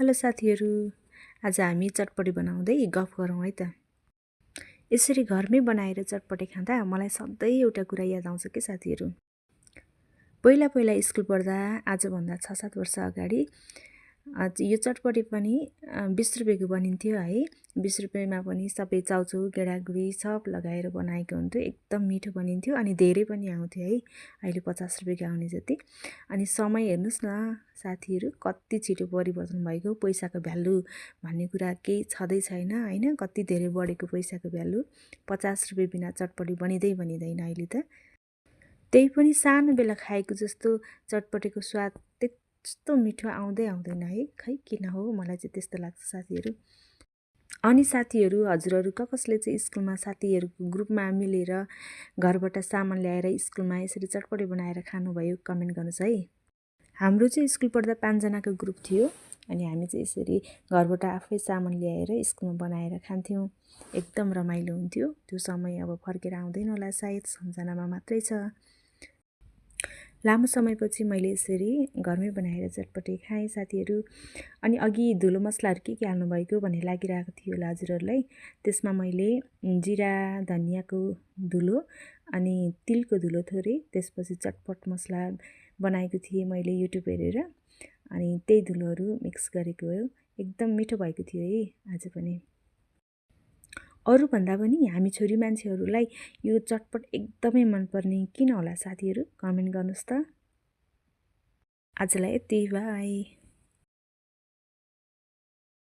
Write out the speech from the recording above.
Hello साथीहरू, आज हामी चटपटी बनाउँदै गफ गरौँ है त। यसरी घरमै बनाएर चटपटी खाँदा मलाई सधैँ एउटा कुरा याद आउँछ के साथीहरू। पहिला पहिला स्कुल पढ्दा आजभन्दा 6-7 वर्ष अगाडि यो चटपटी पनि 20 रुपियाँको बनिन्थ्यो है। 20 रुपियाँमा पनि सबै चाउचाउ गेडागुडी सब लगाएर बनाएको हुन्थ्यो। एकदम मिठो बनिन्थ्यो अनि धेरै पनि आउँथ्यो है। अहिले 50 रुपियाँको आउने जति। अनि समय हेर्नुहोस् न साथीहरू, कति छिटो परिवर्तन भएको। पैसाको भ्यालु भन्ने कुरा केही छँदै छैन हैन। कति धेरै बढेको पैसाको भ्यालु। 50 रुपियाँ बिना चटपटी बनिँदैन अहिले त। त्यही पनि सानो बेला खाएको जस्तो चटपटीको स्वाद त्यस्तो मिठो आउँदैन है। खै किन हो, मलाई चाहिँ त्यस्तो लाग्छ साथीहरू। अनि साथीहरू, हजुरहरू कसले चाहिँ स्कुलमा साथीहरूको ग्रुपमा मिलेर घरबाट सामान ल्याएर स्कुलमा यसरी चटपटी बनाएर खानुभयो, कमेन्ट गर्नुहोस् है। हाम्रो चाहिँ स्कुल पढ्दा 5 जनाको ग्रुप थियो अनि हामी चाहिँ यसरी घरबाट आफै सामान ल्याएर स्कुलमा बनाएर खान्थ्यौँ। एकदम रमाइलो हुन्थ्यो। त्यो समय अब फर्केर आउँदैन होला सायद, सम्झनामा मात्रै छ। लामो समयपछि मैले यसरी घरमै बनाएर चटपटी खाएँ साथीहरू। अनि अघि धुलो मसलाहरू के हाल्नुभएको भन्ने लागिरहेको थियो होला हजुरहरूलाई। त्यसमा मैले जिरा धनियाँको धुलो अनि तिलको धुलो थोरै, त्यसपछि चटपट मसला बनाएको थिएँ मैले युट्युब हेरेर। अनि त्यही धुलोहरू मिक्स गरेको हो। एकदम मिठो भएको थियो है आज पनि। अरूभन्दा पनि हामी छोरी मान्छेहरूलाई यो चटपट एकदमै मनपर्ने किन होला साथीहरू, कमेन्ट गर्नुहोस् त। आजलाई यति, बाई।